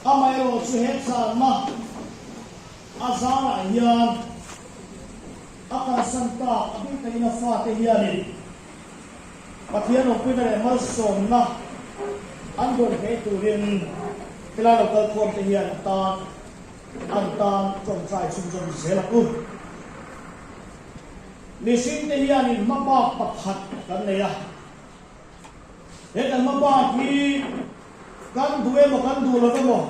Amaherawhchu he tlanna a zarah hian a kalsan tak a bik takin a fate hianin Pathian awmpuina leh malsawmna an dawn theih turin helai lo kalkhawm te hian a tan an tan tawngtai chhunzawm zel ang u. Mihring te hianin hmabak pakhat kan nei a. He kan hmabak hi kan duh emaw kan duh lo emaw,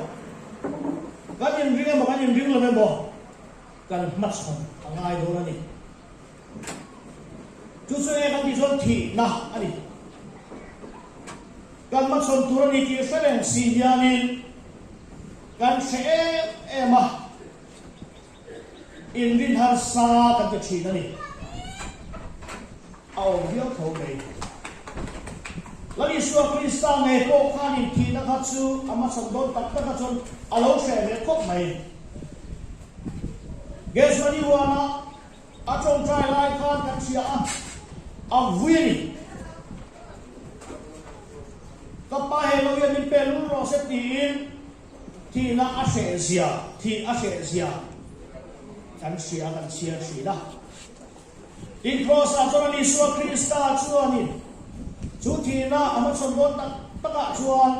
kan inring emaw kan inring lo emaw kan hmachhawn a ngai dawn a ni. Chu chu enge kan tih chuan thihna a ni. Kan hmachhawn tur a ni tih hre reng si hianin kan hre em em a. Inrin harsa kan ti thin a ni. A awm viau tho mai. Lal Isua Krista ngei pawh khan inthihna kha chu a hmachhawn dawn tak tak a chuan a lo hreh ve khawp mai. Gethsemane huana a tawngtai lai khan kan hria a, a vui a ni. Ka pa he lo hian min pe lul rawh se tiin Thihna a hreh zia, thih a hreh zia kan hria, kan chhiar thin a. Tin, Kraws-ah chuan a Isua Krista chuanin chu thihna a hmachhawn dawn tak takah chuan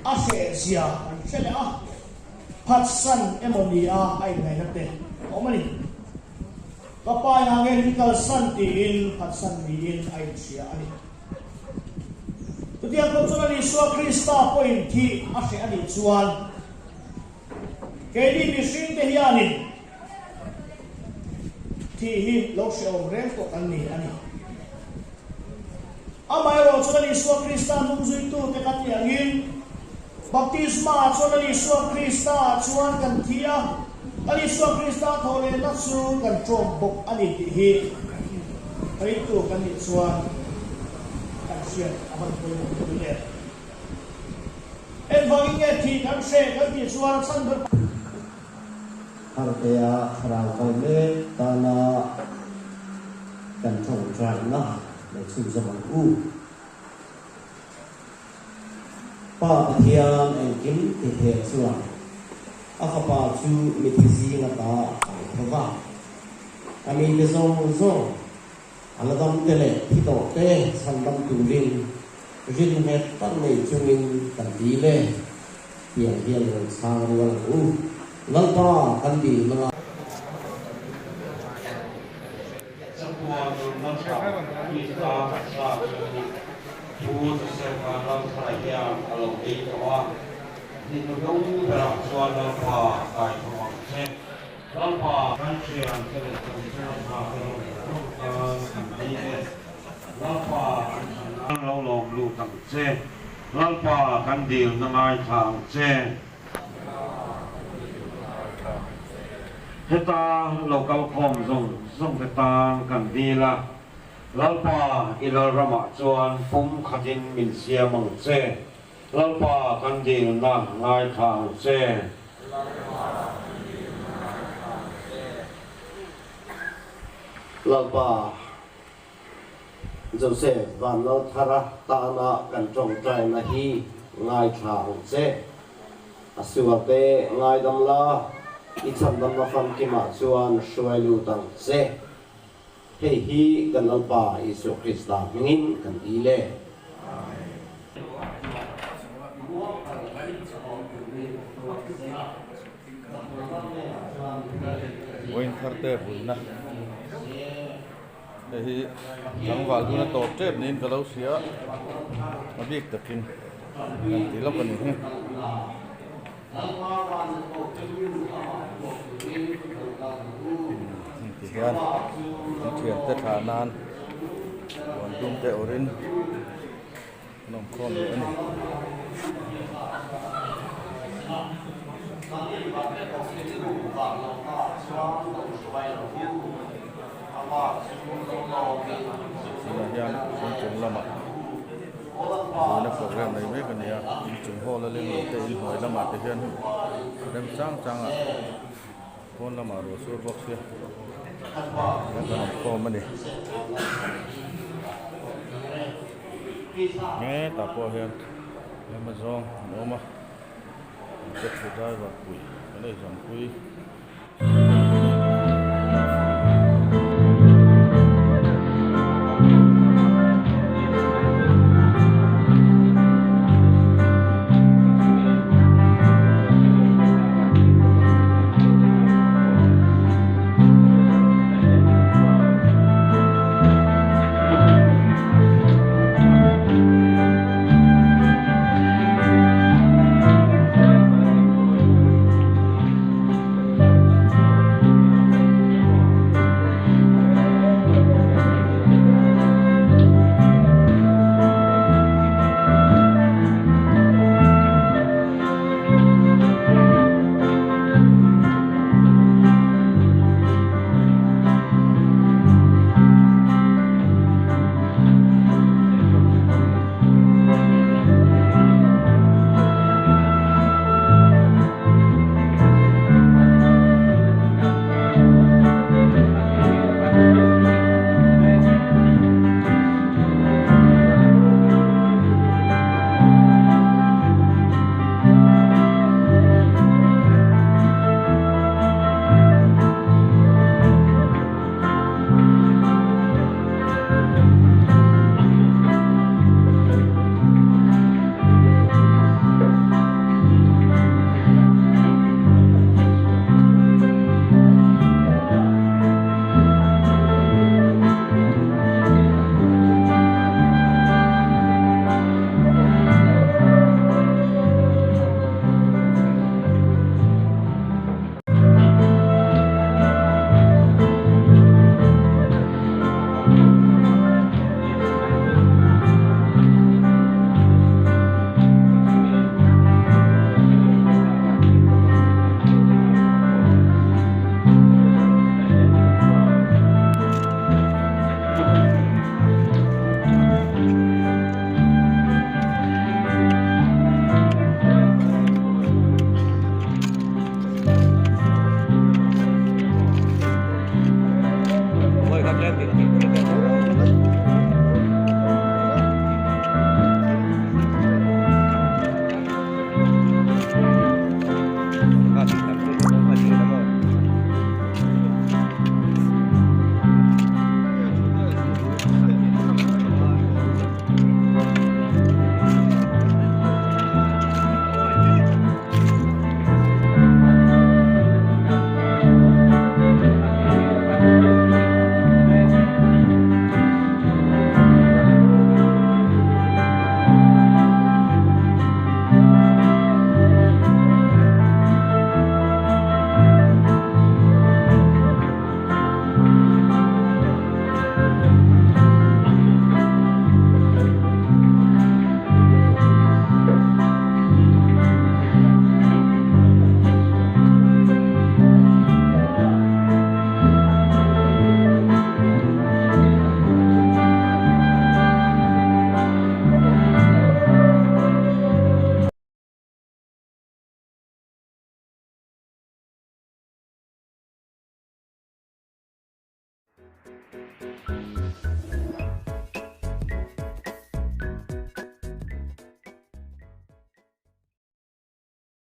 a hreh zia kan hre leh a, phatsan emaw ni a a inngaihna te a awm a ni. Ka pa inah nge min kalsan tiin phatsan niin a inhria a ni. Chutiang pawh chuan Isua Krista pawhin thih a hreh a nih chuan keini mihringte hianin thih hi lo hrehawm reng pawh kan ni a ni. Amaherawh chuan Isua Krista hnungzuitute ka tih angin baptisma ah chuan Isua Krista ah chuan kan thi a, kan Isua Krista thawhlehna chu kan ṭawm bawk a ni tih hi Ringtu kan nih chuan kan hriat a van pawimawh tawh le. Engvangin nge thih kan hreh kan tih chuan a chhan ber. Hartea thlarau kal mek tana kan tawngtaina lo chhunzawm ang u. Pa Pathian engkim ti thei chuan a fapa chu mithi zing ata a kai tho va. A mite zawng zawng, a la damte leh thi tawhte chhandam turin rin nghet tak nei chungin kan dil e. Tiang hian rawn chhang rual ang u. Lalpa kan dil nanga. Chakua nunna tha Krista taksa chu Pu Joseph-a Lalthara hian a lo ei tawh a, ni hnuhnung berah chuan Lalpa kaithawm ang che. Lalpa kan thian te leh kan chhungkha te rawng rawng tan kan ni e. Lalpa kan chhan nan lo lawm lut ang che. Lalpa kan dilna ngaithla ang che. Heta lo kal khawm zawng zawng te tan kan dil a. Lalpa i Lalramah chuan pum khatin min siam ang che. Lalpa kan dilna ngaithla ang che. Lalpa kan dilna ngaithla ang che. Lalpa, Joseph Vanlalthara tana kan tawngtaina hi ngaithla ang che. A sualte ngaidam la, i chhandamna famkimah chuan hruai lut ang che. Hei hi kan Lalpa Isua Krista hmingin kan dil e. Vawiin thar te bunna hei hi tlangval duna tawp tep niin ka lo hria a bik takin kan ti lawk a ni hi. Ti hian an thiante thlah nan huan dum te awrhin an awm khawm leh a ni. Tunah hian inchung lamah buaina program nei mek a ni a inchung hall a leng lo te inhnuai lamah te hian rem chang chang ah pawn lamah ruah sur bawk sia hian kan awm khawm a ni hetah pawh hian tlem azawng an awm a. Taxi driver pui kan ei zawng pui.